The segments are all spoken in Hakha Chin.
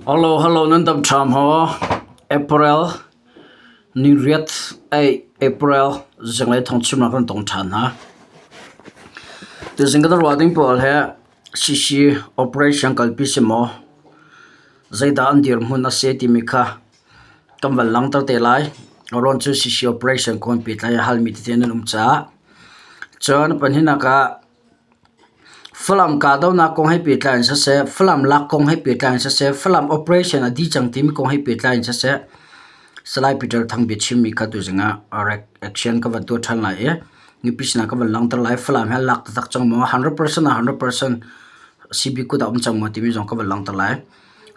Hello, hello, nan dam ṭham haw. April ni riat ei April zinglei thawngchimnak kan tong ṭhan hna. Tuzing kan ruah ding pawl he CC operation kalpi si maw? Zeidah an dirhmun a si timi kha kan van langhter te lai. Rawn cu CC operation kong pehtlai a halmi tete nan um caah. Cun pahnihnak ah Falam kahdohnak kong he pehtlai in siseh, Falam lak kong he pehtlai in siseh, Falam operation a dih cang timi kong he pehtlai in siseh, Salai Peter Thang biachimmi kha tuzing ah action ka van tuah ṭhan lai i mipi sinah ka van langhter lai. Falam hi a lak taktak cang maw? 100% ah 100% CB kut ah um cang maw timi zong ka van langhter lai.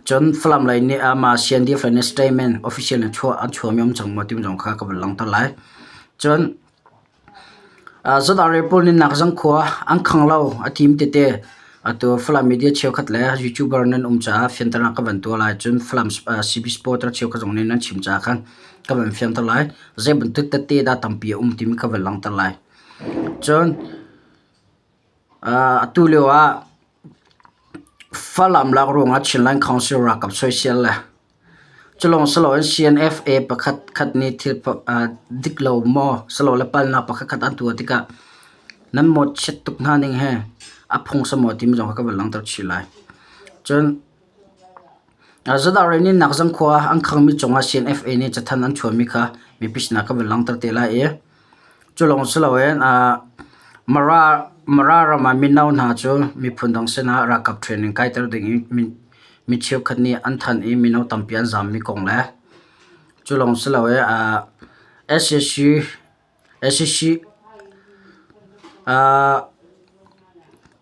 Cun Falam lei nih amah CNDF lei nih statement official in chuah an chuahmi um cang maw timi zong kha ka van langhter lai. Cun Zadar pawl nih nakzang khua an khang lo a tim tete. Atu Falam media cheukhat le YouTuber nan um caah fianternak ka van tuah lai. Cun Falam CB supporter cheukhat zong nih nan chim caah khan ka van fianter lai. Zei bantuk tette dah tampi a um timi ka van langhter lai. Cun Atu lio ah Falam lak ruangah Chinland Council ralkap soisel le culawng siloin CNFA pakhat khat nih thil dik lo maw silole palnak pakhat khat an tuah tikah nan mawhchiat tuk hna ning hi a phung si maw timi zong kha ka van langhter chih lai. Cun Zadar nih Nakzang khua an khangmi cungah CNFA nih cathanh an chuahmi kha mipi sinah ka van langhter te lai i cu lawng si loin Mara Mara ram ah mino hna cu miphun dang sinah ralkap training kaiter ding in mi cheukhat nih an thanh i mino tampi an zaammi kong le cu lawng si loin sac sac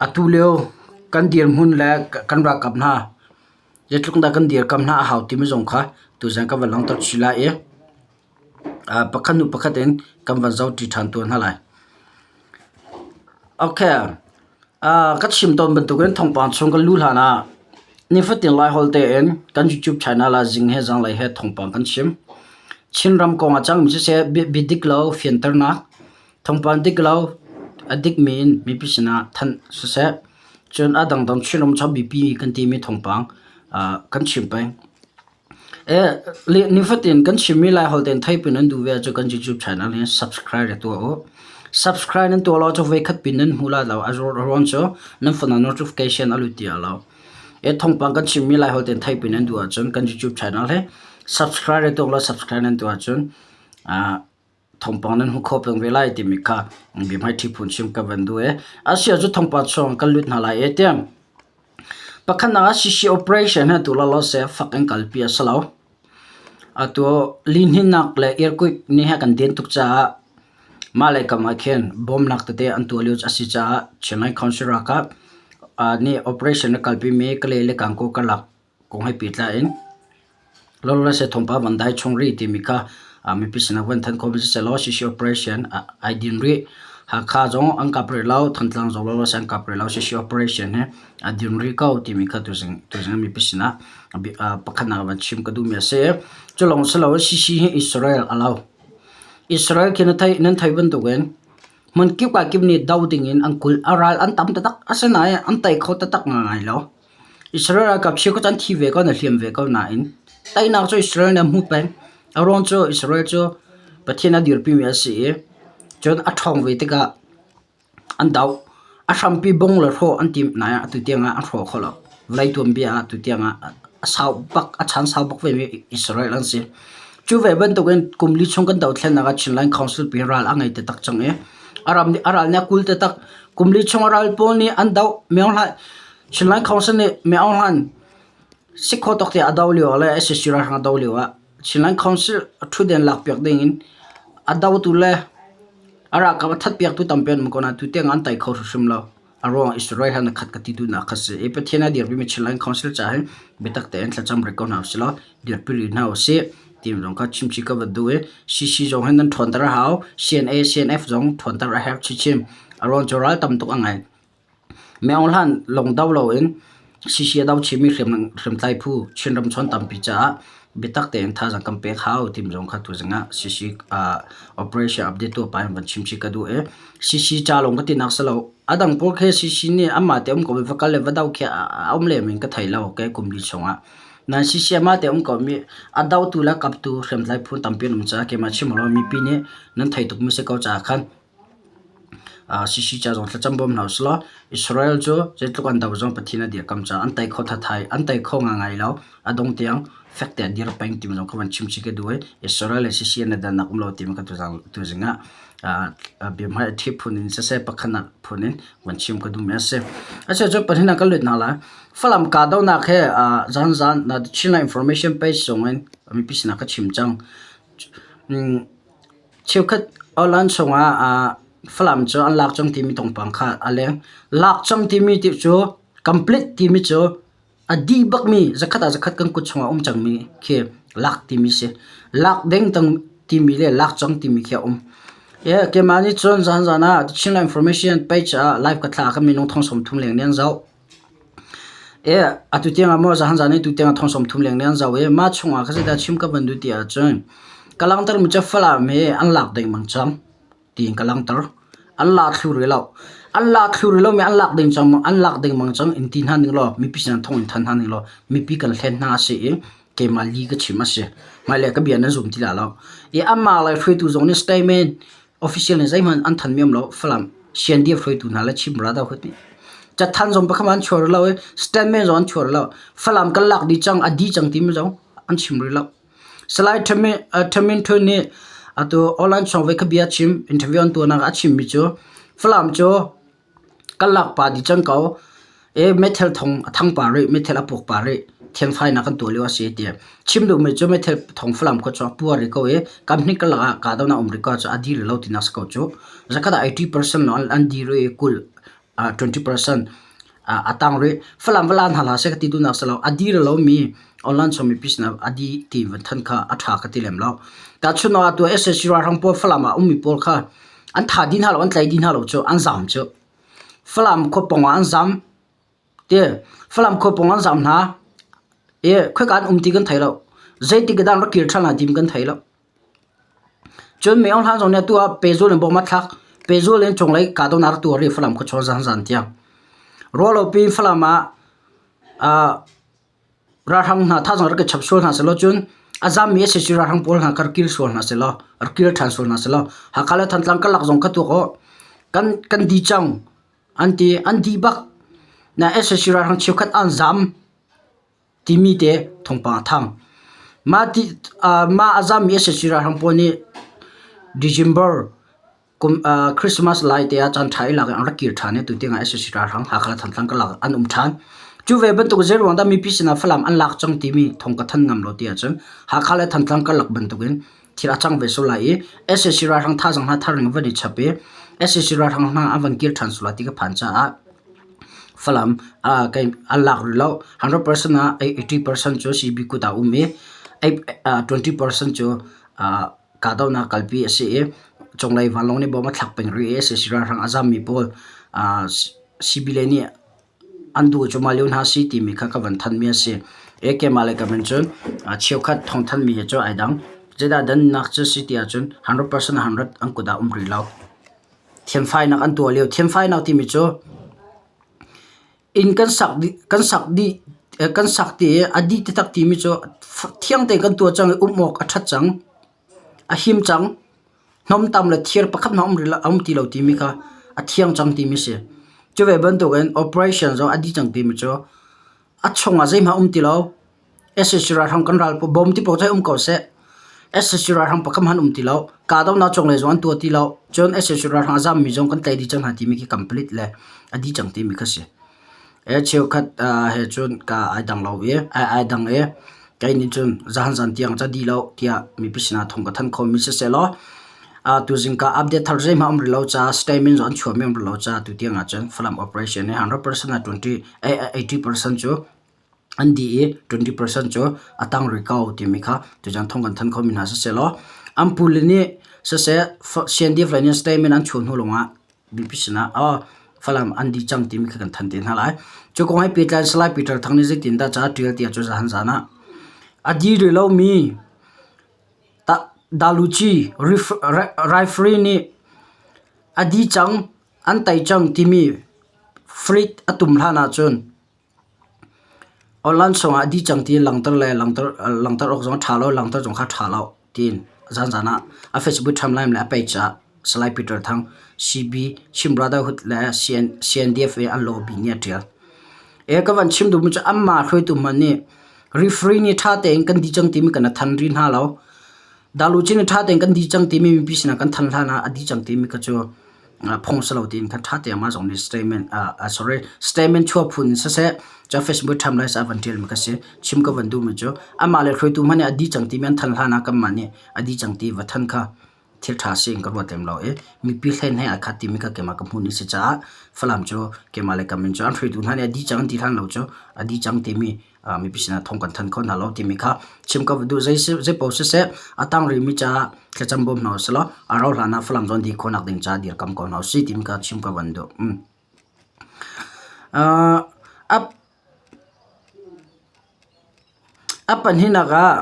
atu lio kan dirhmun le kan ralkap hna zeitluk dah kan dirkamh hna a hau timi zong kha tuzan kan van langhter chih lai i pakhat hnu pakhat in kan van zohṭi ṭhan tawn hna lai. Okay. Ka chim tawn bantukin thawngpang chung kan luh hlan ah nifatin Laiholh tein kan YouTube channel ah zing he zanglei he thawngpang kan chim. Chinram kong a cangmi siseh bia dik lo fianternak, thawngpang dik lo a dikmi in mipi sinah thanh siseh, cun a dangdang Chinram chung biapi kan timi thawngpang kan chim peng. Nifatin kan chimmi Laiholh tein theipin nan duh ve ahcun kan YouTube channel hi subscribe ra tuah u. Subscribe nan tuah lo ahcun voikhat pin nan hmu lai lo. A ruang cu nan phone ah notification a lut ti lo. Thawngpang kan chimmi Laiholh tein theipin nan duh ahcun kan YouTube channel hi subscribe ra tuah law subscribe nan tuah ahcun thawngpang nan hmu kho peng ve lai timi kha biahmaiṭhi phun chim ka van duh i a si ahcun thawngpang chung kan lut hna lai i tiang pakhatnak ah CC operation hi atu lawlaw seh fak in kalpi a si lo. Atu lihninnak le earthquake nih he kan den tuk caah mah lei kam ah khin bawmnak tete an tuah lio a si caah Chinland Council ralkap nih operation a kalpimi Kalay le Gangaw karlak kong he pehtlai in Lawlawse thawngpang van dai chung rih timi kha mipi sinah van thanh khawh mi siseh law CC operation ai din rih. Hakha zong an kap rih lo, Thantlang zong lawlawse an kap rih lo. CC operation hi a din rih ko timi kha tuzing tuzing mipi sinah pakhatnak van chim ka duhmi a si. Cu lawng si lo CC hi Israel a lo. Israel khi na thei nan thei bantukin hmun kip ka kip nih do ding in an kulh. A ral an tam taktak. Asinain an tei kho taktak ngai lo. Israel ralkap cheukhat cu an thi ve ko, an i hliam ve ko nain teinak cu Israel nih a hmuh peng. A ruang cu Israel cu Pathian a dirpimi a si i cun a ṭhawng ve tikah an doh. A hrampi bung le hrawh an timh nain atu tiangah an hrawh kho lo. Vawlei tuanbia ah atu tiangah a sau bak, a chan sau bak vemi Israel an si. Cu ve bantukin kum li chung kan dothlennak ah Chinland Council pi ral a ngei taktak cang i a ram nih a ral nih a kul taktak. Kum li chung a ral pawl nih an doh. Myo hlah Chinland Council nih Myo Aung Hlaing si khawh tawk tiah a doh lio ah le sac ralhrang a doh lio ah Chinland Council ṭhutden lakpiak ding in a dotu le a ralkap a thatpiaktu tampi an um ko nain tutiang an tei kho hrimhrim lo. A ruang Israel he na khat ka ti duhnak kha si. I Pathian a dirpimi Chinland Council ca hin biatak tein thlacam rih ko hna usih law dirpi rih hna usih ti zong kha chimchih ka va duh i CC zong hin nan ṭhawnter a hau. CNA, CNF zong ṭhawnter a herh chinchin. A ruang cu ral tam tuk a ngei. Myo hlan lawng do loin CC a do chihmi hriamtlai phu Chinram chawn tampi caah biatak tein thazaang kan pek hau timi zong kha tuzing ah CC operation update tuah pah in van chim chih ka duh i CC ca lawng ka tinak si lo. A dang pawl khi CC nih anmah te um ko i va kal le va do khi a um lem in ka thei lo kei kum li chungah. Nan CCM te um ko mi a dotu le kaptu hriamtlai phu tampi an um caah keimah chim lo mipi nih nan thei tuk mi si ko caah khan CC ca zong thlacam bawm hna usih law Israel cu zeitluk an do zong Pathian a dirkamh caah an tei kho thathai an tei kho ngaingai lo a dong tiang fek te dir peng timi zong kha van chim chih ka duh i Israel le CC an i dannak um lo timi ka tuzing ah biahmai a ṭhi phun in siseh pakhatnak phun in van chim ka duhmi a si. Asi cu pahnih ah kan lut hna lai. Falam kahdohnak he zanzan Chinland Information page zong in mipi sinah ka chim cang. Cheukhat online chungah Falam cu an lak cang timi thawngpang kha a leng. Lak cang timi ti cu complete timi cu a dih bakmi zakhat ah zakhat kan kut chungah um cangmi khi lak timi si. Lak ding timi le lak cang timi khi a um. Keimah nih cun zanzan ah Chinland Information page ah live ka thlah ah khan minung thong 30 leng nih an zoh. Atu tiangah maw zahan zan i tu tiangah thong 30 leng nih an zoh i mah chungah kha zeidah chim ka van duh ti ahcun ka langhtermi cu Falam hi an lak dengmang cang tiin ka langhter. An la thlu rih lo. An la thlu rih lomi an lak ding cang an lak dengmang cang in ti hna ning law mipi sinah thong in than hna ning law mipi kan hlen hna a si i keimah li ka chim a si. Hmailei ka bia nan zum ti la lo. I amah lei hruaitu zong nih statement Official nih zeihmanh an thanmi um lo. Falam CNDF hruaitu hna le Chin Brotherhood nih cathanh zong pakhat an chuah rih lo i statement zong an chuah rih lo. Falam kan lak dih cang, a dih cang timi zong an chim rih lo. Salai Thamin Htun nih atu online chung voi kha bia chim interview an tuahnak ah a chimmi cu Falam cu Kan lak pah dih cang ko. E meithal thong a thang pah rih, meithal a puak pah rih. Thianfainak kan tuah lio a si tiah. Chim duhmi cu meithal thong Falam khua cu a puar rih ko i kamhnih karlak ah kahdohnak um rih ko ahcun a dir lo tinak si ko cu. Zakhat ah 80% lawng an dir i 20, 20% a tang rih. Falam va la hna hlah seh ka ti duhnak si lo. A dir lomi online chung mipi sinah a dih ti van than kha a ṭha ka ti lem lo. Tahchunhnak ah tuah SAC ralhrang pawl Falam ah ummi pawl kha An tha dih hna lo, an tlai dih hna lo cu, an zaam cu. Falam khua pawng ah an zaam. Ti Falam khua pawng an zaam hna. I khoika an um ti kan thei lo. Zeitik dah an rak kir ṭhan lai ti kan thei lo. Cun Mei Aung Hlaing zong nih atu ah pehzul in bawm a thlak. Pehzul in cunglei kahdohnak rak tuah rih Falam khua chung zan tiang. Ruahlopi in Falam ah Ralhrang hna thazaang rak i chap sual hna sehlaw cun a zammi a si ralhrang pawl hna kha rak kil sual hna sehlaw rak kil ṭhan sual hna sehlaw Hakha le Thantlang karlak zong kha tuak awh kan kan di cang an ti an di bak. Na sac ralhrang cheukhat an zam timi te thawngpang a thang. Mah ti mah a zammi sac ralhrang pawl nih December Kum Christmas lai te ah caan ṭha i lak in an rak kir ṭhan i tutiang ah sac ralhrang Hakha le Thantlang karlak an um ṭhan. Cu ve bantuk zeiruang dah mipi sinah Falam an lak cang timi thawng ka thanh ngam lo ti ahcun Hakha le Thantlang karlak bantukin thil a cang ve sual lai i sac ralhrang thazaang hna thar ning van i chap i sac ralhrang hna an van kir ṭhan sual lai ti ka phan caah Falam kei an lak rih lo. 100% ah 80% cu CB kut ah um i 20% cu kahdohnak kalpi a si i cunglei vanlawng nih bom a thlak peng rih i sac ralhrang a zammi pawl CB lei nih an duh cu mah lio hna si timi kha ka van thanmi a si. Keimah le ka min cun cheukhat thawngthanmi he cu ai dang. Zeidah dannak cu si ti ahcun 100% 100 an kut ah um rih lo. Thianfainak an tuah lio. Thianfainak timi cu Inn kan sak dih kan sak dih kan sak ti i a dih taktak timi cu thiang tein kan tuah cang i um awk a ṭhat cang. A him cang. Hnawmtam le thir pakhat hmanh a um ti lo timi kha a thiang cang timi a si. Cu ve bantukin operation zong a dih cang timi cu a chungah zeihmanh a um ti lo. Sac ralhrang kan ral bawm ti paoh cu um ko seh. Sac ralhrang pakhat hmanh um ti lo. Kahdohnak cunglei zong an tuah ti lo. Cun sac ralhrang a zammi zong kan tlaih dih cang hna timi khi complete le a dih cang timi kha si. E cheukhat he cun ka ai dang lo i ai dang i kei nih cun zahan zan tiang ca dih lo tiah mipi sinah thawng ka thanh khomi siseh law tuzing ka update thar zeihmanh um rih lo caah statement zong an chuahmi um rih lo caah tutiang ahcun Falam operation hi 100% ah 20 80% cu an dih i 20% cu a tang rih ko timi kha tuzan thawng kan thanh khomi hna siseh law an pule nih siseh CNDF lei nih statement an chuah hnu lawngah mipi sinah oh Falam an dih cang timi kha kan thanh te hna lai. Cu kong he pehtlai Salai Peter Thang nih zeitindah ca a ṭial tiah cu zahan zan ah a dih rih lomi Daluci referee nih a dih cang an tei cang timi frit a tum hlan ahcun. Online chungah a dih cang ti langhter le langhter langhter awk zong a ṭha lo, langhter zong kha a ṭha lo tiin zanzan ah a Facebook timeline le a page ah Salai Peter Thang, CB, Chin Brotherhood le CN, CNDF i an lobby nih a ṭial. E ka van chim duhmi cu anmah hruaitu hmanh nih referee nih ṭha tein kan dih cang timi kan i than rih hna lo. Dalucin nih ṭha tein kan dih cang timi mipi sinah kan than hlan ah a dih cang timi kha cu phung si lo tiin khan ṭha tein amah zong nih statement uh, sorry statement chuah phun in siseh cu Facebook timeline ah van ṭialmi ka si. Chim ka van duhmi cu amah le hruaitu hmanh nih a dih cang timi an than hlan ah kanmah nih a dih cang ti va than kha thil ṭha si in ka ruat lem lo i mipi hlen he aa khat timi kha keimah ka hmuh ni si caah Falam cu keimah le kam in cu an hruaitu hna nih a dih cang an ti hlan lo cu a dih cang timi mipi sinah thawng kan thanh kho hna lo timi kha chim ka duh. Zei zei paoh siseh a tang rihmi caah thlacam bawm hna usih law a rauh hlan ah Falam zawn dih khawhnak ding caah dirkam ko hna usih timi kha chim ka van duh. A pahnihnak ah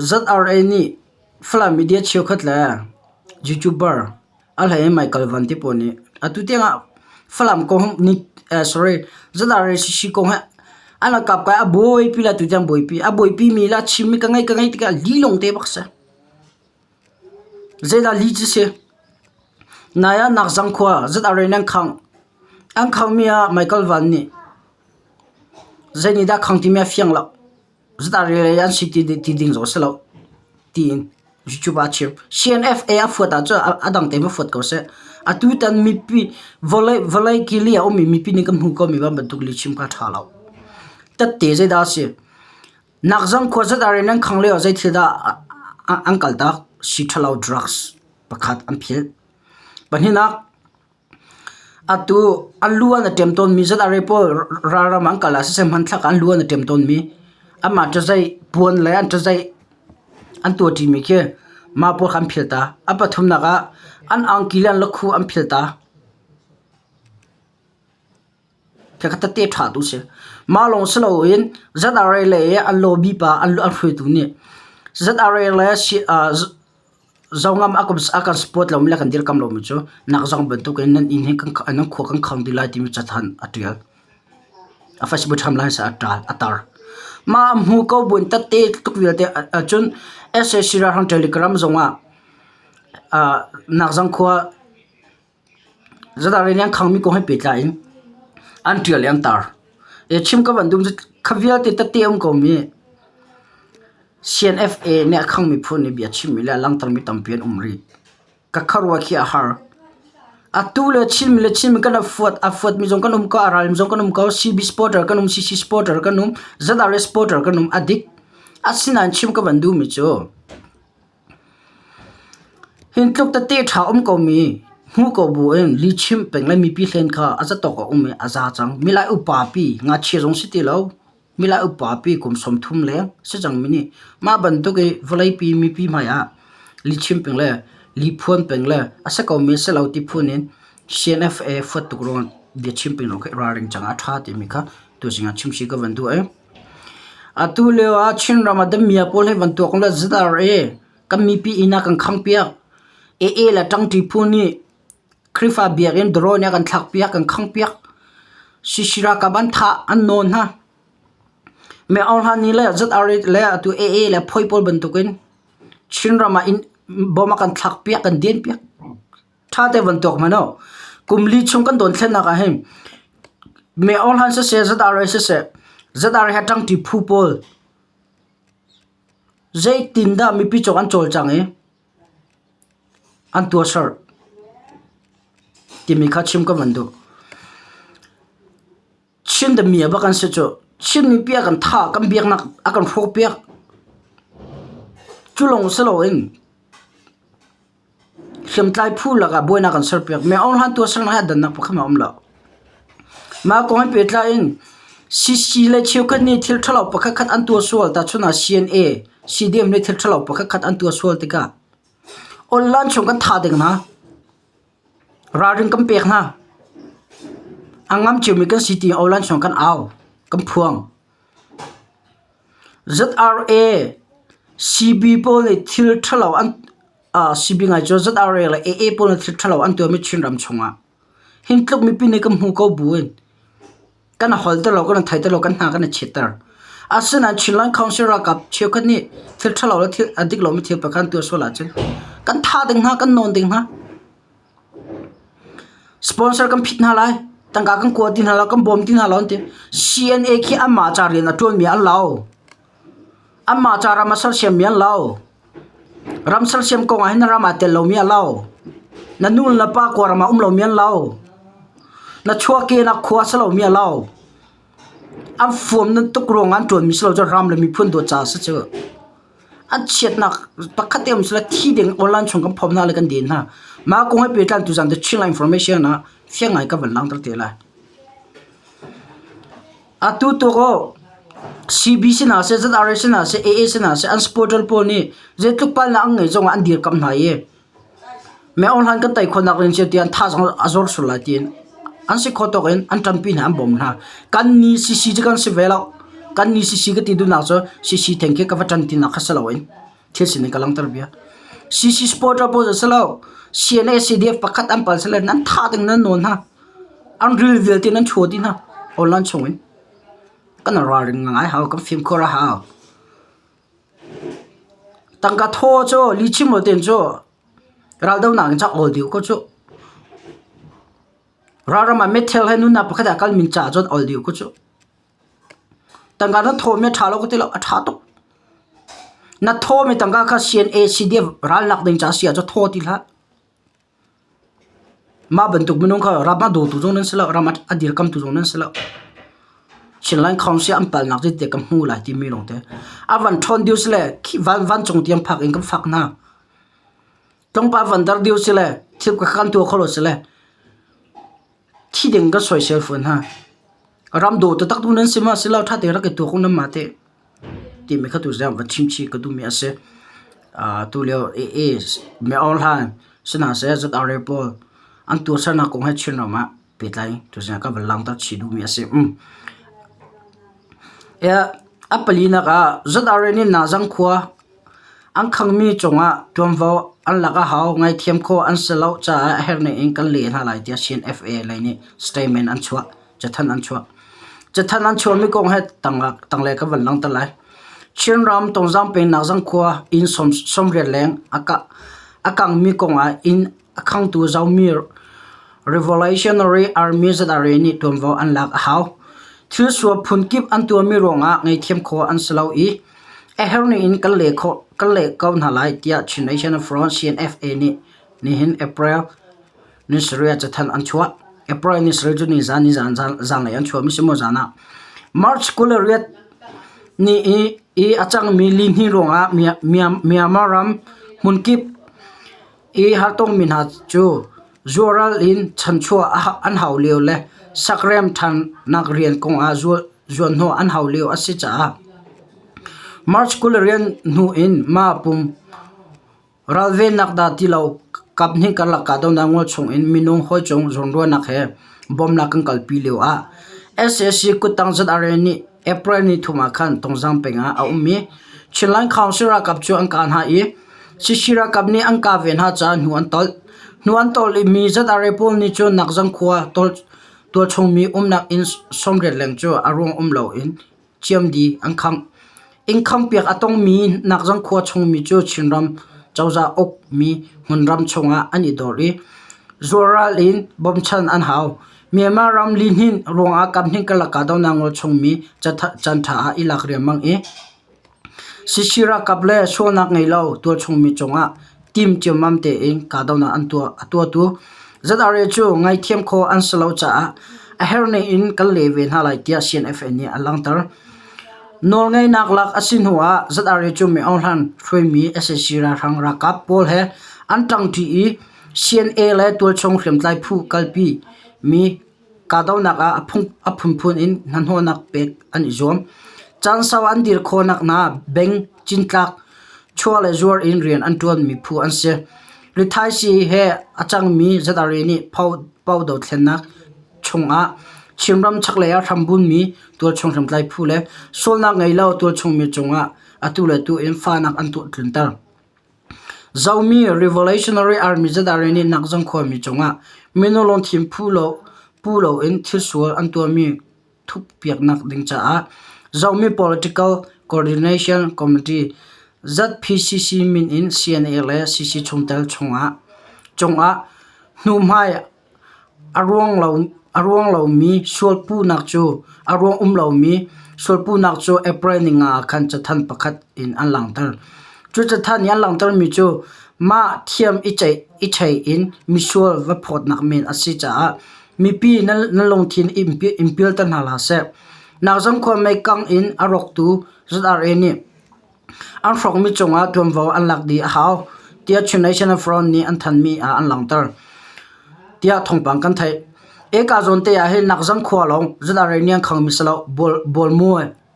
ZRA nih Falam media cheukhat le YouTuber a hlei in Michael Van ti pawl nih atu tiangah Falam kong nih sorry ZRA CC kong hi an rak kap kai a buaipi le atu tiang buaipi. A buaipi mi le a chimmi ka ngei ka ngei tikah lilong te bak si. Zeidah li cu si? Nai ah Nakzang khua ZRA nih an khangh. An khanghmi ah Michael Van nih zei nih dah khang timi a fiang lo. Zedah an si ti ding zong a si lo tiin YouTube ah a chim. CNFA a fuat ahcun a dang tein va fuat ko seh. Atutan mipi vawlei vawlei kili a ummi mipi nih kan hmuh komi bantuk lihchim kha a ṭha lo. Tette zeidah a si? Nakzang khua zat ah nan khang lio ah zei thil dah an kaltak? Sii ṭhalo drugs pakhat an philh. Pahnihnak Atu an lu an i ṭem tawnmi zat-are pawl ralram an kal ah siseh hmanthlak ah an lu an i ṭem tawnmi anmah ṭazaih puan le an ṭazaih an tuahṭimi khi mah pawl kha an phil ta. A pathumnak ah an angki le an lakhu an phil ta. Khakha tete ṭha tu si. Mah lawng si loin zat-are le an lobby pa an hruaitu nih zat-are le Zongam a kan support lomi le kan dirkamh lomi cu nakzong bantukin nan inn hi nan khua kan khang dih lai timi cathanh a ṭial. A Facebook timeline a ṭal a tar. Mah hmu ko buin tette tluk vialte cun sac ralhrang Telegram zongah nakzang khua Zadar in an khangmi kong he pehtlai in an ṭial i an tar. I chim ka van duh cu kha vialte tette a um komi CNFA nih a khangmi phun nih bia chimmi le a langhtermi tampi an um rih. Ka khuaruah khi a har. Atu le Chinmi le Chinmi kan fuat a fuatmi zong kan um ko, a ralmi zong kan um ko, CB supporter kan um, CC supporter kan um, ZRA supporter kan um, a dik. Asinain chim ka van duhmi cu Hintluk tete ṭha um komi hmuh ko buin lihchimh peng le mipi hlen kha a zatawk a um i a za cang. Milai upa pi ngakchia zong si ti lo. Milai upa pi kum 30 leng si cangmi nih mah bantuk i vawleipi mipi hmai ah lihchim peng le lihphuan peng le a si komi a si lo ti phun in CNFA fuat tuk ruangah biachim peng lo kha i ralring cang ah a ṭha timi kha tuzing ah chimchih ka van duh ai. Atu lio ah Chinram ah damiah pawl hi van tuak le ZRA kan mipi inn ah kan khangpiak. AA le ṭangṭi phu nih Khrihfa biakinn drone in a kan thlakpiak, kan khangpiak. CC ralkap an thah, an nawn hna. Me Aung Hla nih le ZRA le atu AA le phoi pawl bantukin Chinram ah inn bom a kan thlakpiak, kan denpiak. Ṭha te van tuak hmanh u. Kum li chung kan dothlennak ah hin Me Aung Hlan siseh, ZRA siseh, ZRA he ṭangṭi phu pawl zeitindah mipi cawk an cawlcang i an tuahserh timi kha chim ka van duh. Chin dami bak an si cu. Chin mipi a kan thah, kan biaknak a kan hrawhpiak. Cu lawng si loin Hriamtlai phu lakah buainak an serpiak. Me Aung Hlan tuahsernak hi a dannak pakhat hmanh a um lo. Mah kong he pehtlai in CC le cheukhat nih thil ṭhalo pakhatkhat an tuah sual tahchun ah CNA, CDM nih thil ṭhalo pakhatkhat an tuah sual tikah online chung kan thah ding hna. Ralring kan pek hna. A ngam ciomi kan si ti online chung kan au, kan phuang. ZRA, CB pawl nih thil ṭhalo an CB ngai cu ZRA le AA pawl nih thil ṭhalo an tuahmi Chinram chungah hin tluk mipi nih kan hmu ko buin. Kan holter lo, kan theiter lo, kan hna kan i chitter. Asinain Chinland Council ralkap cheukhat nih thil ṭhalo le thil a dik lomi thil pakhat an tuah sual ahcun kan thah ding hna, kan nawn ding hna. Sponsor kan phit hna lai, tangka kan kua ti hna lo, kan bawm ti hna lo an ti. CNA khi anmah ca rian a ṭuanmi an lo. Anmah ca ram a sersiammi an lo. Ram sersiam kong ah hin na ram aa tel lomi a lo. Na nu le na pa kawlram ah um lomi an lo. Na chuahkehnak khua a si lomi a lo. An fuam nan tuk ruangah an ṭuanmi si lo cu ram le miphun dawt caah a si cu. An chiatnak pakhat te um sila thi ding online chung kan phom hna le kan den hna. Mah kong he pehtlai tuzan The Chinland Information ah fiang ngai ka van langhter te lai. Atu tuk aw CB sinah seh, ZRA sinah seh, AA sinah seh an supporter pawl nih zeitluk palnak an ngeih zongah an dirkamh hna i me online kan tei khawhnak ding cio tiah thazaang a zor sual lai tiin an si khawh tawk in an ṭanpi hna an bawm hna. Kan ni CC cu kan si ve lo. Kan ni CC ka ti duhnak cu CC theng khi ka va ṭan tinak kha si loin thil sining ka langhter bia. CC supporter pawl cu si lo. CNA CDF pakhat an pal sile nan thah ding nan nawn hna. An ril vialte nan chuah dih hna online chungin. Kan ralring ngai hau, kan fimkhur a hau. Tangka thaw cu lihchim lo tein cu raldohnak in cak awl dih ko cu. Ralram ah meithal he nunnak pakhat ah kalmi caah cun awl dih ko cu. Tangka na thawmi a ṭha lo ka ti lo, a ṭha tuk. Na thawmi tangka kha CNA, CDF ralnak ding caah si ahcun thaw ti hlah. Mah bantuk minung kha ram a dawtu zong nan si lo, ram a dirkamtu zong nan si lo. Chinland Council an palnak zeiti kan hmu lai timi lawng te. A van ṭhawn deuh si le vancung tiang phak in kan fak hna. Tlawmpal van dar deuh si le thil ka kan tuah kho lo si le thi ding kan soisel fawn hna. Ram daw taktak tu nan si ma si lo ṭha tein rak i tuak u nan mah te. Timi kha tuzaan va chim chih ka duhmi a si. Tulio AA Myo Aung Hlaing sihna seh ZRA pawl an tuahsernak kong he Chinram ah pehtlai tuzaan ka van langhter chih duhmi a si. A palinak ah ZRA nih Nazang khua an khangmi cungah ṭuanvo an lak a hau. Ngaihthiam khawh an si lo caah a herhning in kan leh hna lai tiah CNFA lei nih statement an chuah. Cathanh an chuah. Cathanh an chuahmi kong he tanglei ka van langhter lai. Chinram Tongzang peng Nakzang khua inn 80 leng a kangmi kong ah inn a khangtu Zomi Revolutionary Army ZRA nih ṭuanvo an lak a hau. Thil sual phunkip an tuahmi ruangah ngaihthiam khawh an si lo i a herhning in kan leh ko hna lai tiah Chin National Front CNFA nih nihin April ni sarih ah cathanh an chuah. April ni sarih cu nizan nizan zanlei an chuahmi si maw zan ah. March 28 ni i a cangmi lihnih ruangah Myanmar ram hmunkip i hartongmi hna cu zuaral in chanchuah an hau lio le sakrem ṭhannak rian kongah zuanhnawh an hau lio a si caah March 28 hnu in mah pum Ralvennak dah ti lo kaphnih karlak kahdohnak ngol chungin minung hawi cung zawnruahnak he bawmhnak kan kalpi lio ah sac kuttang ZRA nih April ni thum ah khan Tongzang peng ah a ummi Chinland Council ralkap cu an kah hna i CC ralkap nih an kah ve hna caah hnu an tolh. Hnu an tolh i mi ZRA pawl nih cun Nakzang khua tualchungmi umnak inn 80 leng cu a ruang um loin Ciamdi an khangh. Inn khanghpiak a tongmi Nakzang khua chungmi cu Chinram cozah ukmi hmunram chungah an i dor i zualral in bawmchan an hau. Myanmar ram lihnin ruangah kaphnih karlak kahdohnak ngol chungmi caanṭha ah i lak riangmang i CC ralkap le sualnak ngei lo tualchungmi cungah tim ciammam tein kahdohnak an tuah. A tuahtu ZRA cu ngaihthiam khawh an si lo caah a herhning in kan leh ve hna lai tiah CNFA nih a langhter. Nawlngeihnak lak a si hnu ah ZRA cu Min Aung Hlaing hruaimi sac ralhrang ralkap pawl he an ṭangṭi i CNA le tualchung hriamtlai phu kalpi mi Kahdohnak ah a phunphun in hnahnawhnak pek an i zuam. Caan sau an dir khawhnak hna beng, cintlak, chuah le zuar in rian an ṭuanmi phu an si. Rithaisii he a cangmi ZRA nih Pau dothlennak chungah Chinram chaklei ah hrambunmi tualchung hriamtlai phu le sualnak ngei lo tualchungmi cungah atu le tu in fahnak an tuah tlunter. Zomi Revolutionary Army ZRA nih Nakzang khuami cungah minung lungthin pu loin thilsual an tuahmi. thuppiaknak ding caah Zomi Political Coordination Committee ZPCC min in CNA le CC chungtel cungah hnuhmai a ruang lomi sualpuhnak cu a ruang um lomi sualpuhnak cu April ninga ah khan cathanh pakhat in an langhter. Cu cathanh i an langhtermi cu mah thiam i chei in misual va phawtnak men a si caah mipi nan lungthin in pialter hna hlah seh. Nakzam khua meikang in a rawktu ZRA nih An hrawkmi cungah ṭuanvo an lak dih a hau, tiah Chin National Front nih an thanhmi ah an langhter, tiah thawngpang kan theih. Eka zawn te ah hin Nakzang khua lawng ZRA nih an khangmi si lo,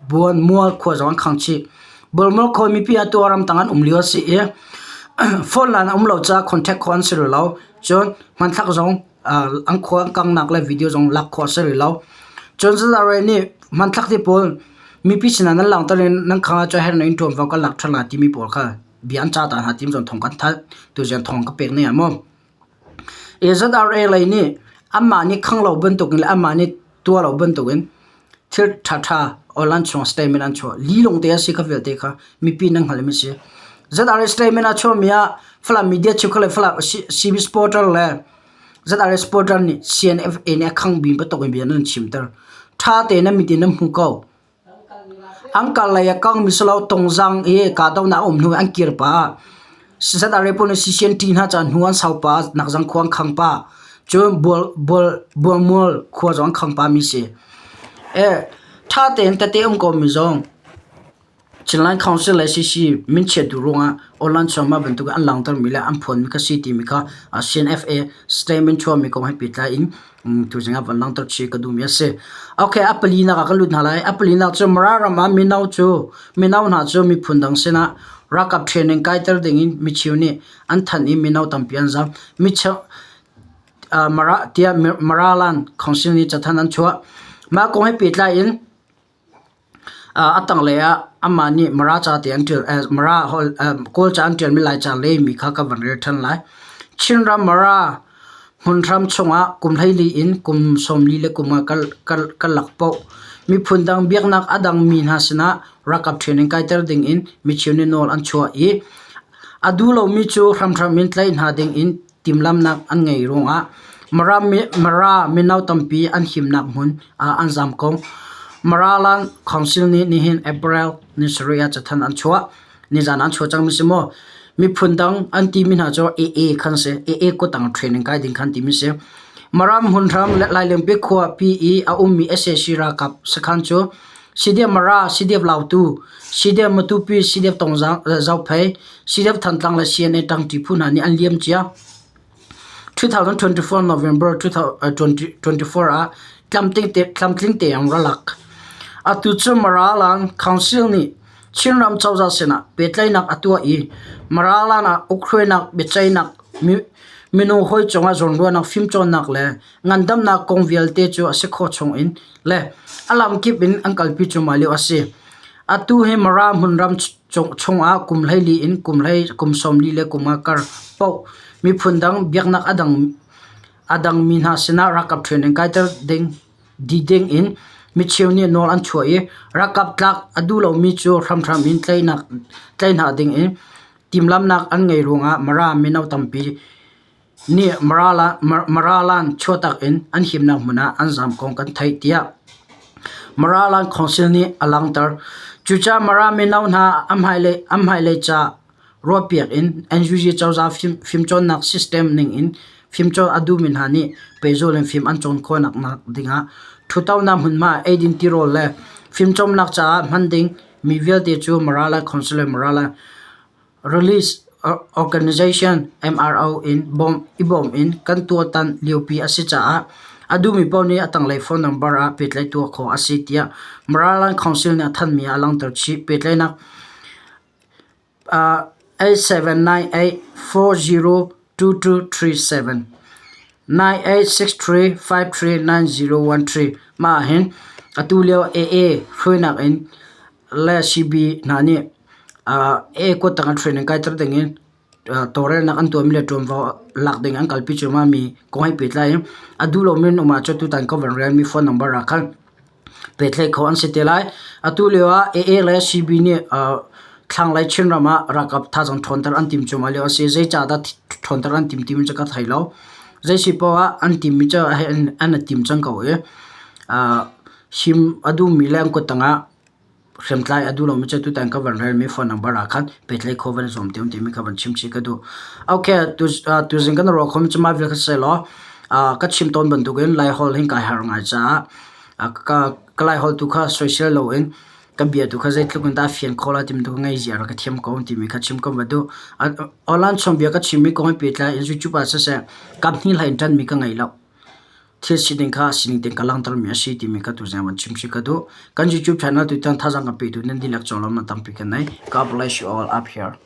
Buanmual khua zong an khang chih. Buanmual khua mipi ah tu ramtang an um lio a si i phone line a um lo caah contact khawh an si rih lo. Cun hmanthlak zong an khua an kanghnak le video zong lak khawh a si rih lo. Cun ZRA nih hmanthlak ti pawl mipi sinah nan langhter i nan khang ahcun herh in ṭuanvo kan lak ṭhan lai timi pawl kha bia an cah ta hna timi zong thawng kan thanh. Tuzian thawng ka pek ne ah maw. ZRA lei nih anmah nih khang lo bantukin le anmah nih tuah lo bantukin thil ṭhaṭha online chung statement an chuah. Li lawng te a si kha vialte kha mipi nan hngalhmi a si. ZRA statement a chuahmi ah Falam media cheukhat le Falam CB supporter le ZRA supporter nih CNFA nih a khang bing bantuk in bia nan chimter. Ṭha tein nan mit in nan hmu ko. An kal lei a kangmi si lo tongzang i kahdohnak a um hnu i an kir pah. ZRA pawl nih CCNT hna cu hnu an sau pah, nakzang khua an khang pah. Cun bualmual khua zong an khang pahmi si. Ṭha tein tete um komi zong Chinland Council le CC minchiat duh ruangah online chung mah bantuk an langhtermi le an phuanmi kha si timi kha CNFA statement chuahmi kong he pehtlai in tuzing ah van langhter chih ka duhmi a si. Okay, a palinak ah kan lut hna lai. A palinak cu Mara ram ah mino cu mino hna cu miphun dang sinah ralkap training kaiter dingin micheu nih an thanh i mino tampi an zam. Micheu Mara tiah Maraland Council nih cathanh an chuah. Mah kong he pehtlai in A tanglei ah amah nih Mara ca te an ṭial Mara holh Kawlca an ṭialmi Laica lehmi kha ka van rel ṭhan lai. Chinram Mara hmunhram chungah kum 14 in kum 45 ka lak paoh. Miphun dang biaknak a dangmi hna sinah ralkap training kaiter dingin micheu nih nawl an chuah i a duh lomi cu hramhram in tlaih hna dingin timhlamhnak an ngeih ruangah Mara mino tampi an himnak hmun ah an zaam ko. Maraland Council nih nihin April ni sarih ah cathanh an chuah. Nizan an chuah cangmi si maw? Miphun dang an timi hna cu AA khan si. AA kutang training kai ding khan timi si. Mara hmunhram Lailengpi khuapi i a ummi sac ralkap sakhan cu CDF Mara, CDF Lautu, CDF Matupi, CDF Tongzang, Zophei, CDF Thantlang le CNA ṭangṭi phu hna nih an liam cia. 2024 November 2024 ah tlamtling tein ralak. Atu cu Maraland Council nih Chinram cozah sinah pehtlaihnak a tuah i Maraland ah ukhruainak, biaceihnak, minung hawi cungah zawnruahnak, fimcawnnak le ngandamnak kong vialte cu a si khawh chungin le a lamkip in an kalpi cuahmah lio a si. Atu hi Mara hmunram chungah kum 14 in kum 40 le kum nga kar paoh miphun dang biaknak a dangmi hna sinah ralkap training kaiter ding dih ding in micheu nih nawl an chuah i ralkap tlak a duh lomi cu hramhram in tlaih hna ding in timhlamhnak an ngei ruangah Mara mino tampi nih Maraland chuahtak in an himnak hmun ah an zaam kong kan theih tiah Maraland Council nih a langhter. Cucaah Mara mino hna an hmailei ca ruahpiak in NUG cozah fimcawnnak system ning in fimcawn a duhmi hna nih pehzul in fim an cawn khawhnak dingah ṭhutonak hmunhma, eidin tirawl le fimcawmnak caah hman ding mi vialte cu Maraland Council le Maraland Release Organization (MRO) in i bawm in kan tuahtan liopi a si caah a duhmi paoh nih a tanglei phone number ah pehtlaih tuah khawh a si tiah Maraland Council nih a thanhmi ah a langhter chih. Pehtlaihnak 8798 40 2237 9863 539013 Mah ahhin atu lio AA hruainak in le CB hna nih AA kuttang ah training kaiter dingin tawlrelnak an tuahmi le ṭuanvo lak ding an kalpi cuahmahmi kong he pehtlai in a duh lomi an um ahcun tutan ka van relmi phone number ah khan. Pehtlaih khawh an si te lai. Atu lio ah AA le CB nih thlanglei Chinram ah ralkap thazaang ṭhawnter an tim cuahmah lio a si. Zeicahdah ṭhawnter an tim timi cu ka thei lo. Zei si paoh ah an timmi cu an i tim cang ko i him a duhmi le an kut tangah hriamtlai a duh lomi cu tutan ka van relmi phone number ah khan pehtlaih khawh van i zuam te timi kha van chim chih ka duh. Okay, tuzing kan ruah khomi cu mah vial kha si law ka chim tawn bantukin Laiholh hin kai harh ngai caah ka Laiholh tu kha soisel loin ka bia tu kha zeitluk in dah fian khawh lai timi tu kha ngei ziar ka thiam ko timi kha chim ko va duh. Online chawnbia ka chimmi kong he pehtlai in YouTube ah siseh kaphnih hlei in ṭanmi ka ngei lo. Thil sining kha sining tein ka langhtermi a si timi kha tuzing van chim si ka duh. Kan YouTube channel tutan thazaang kan petu nan dihlak cawlawm na tampi kan nei. God bless you all up here.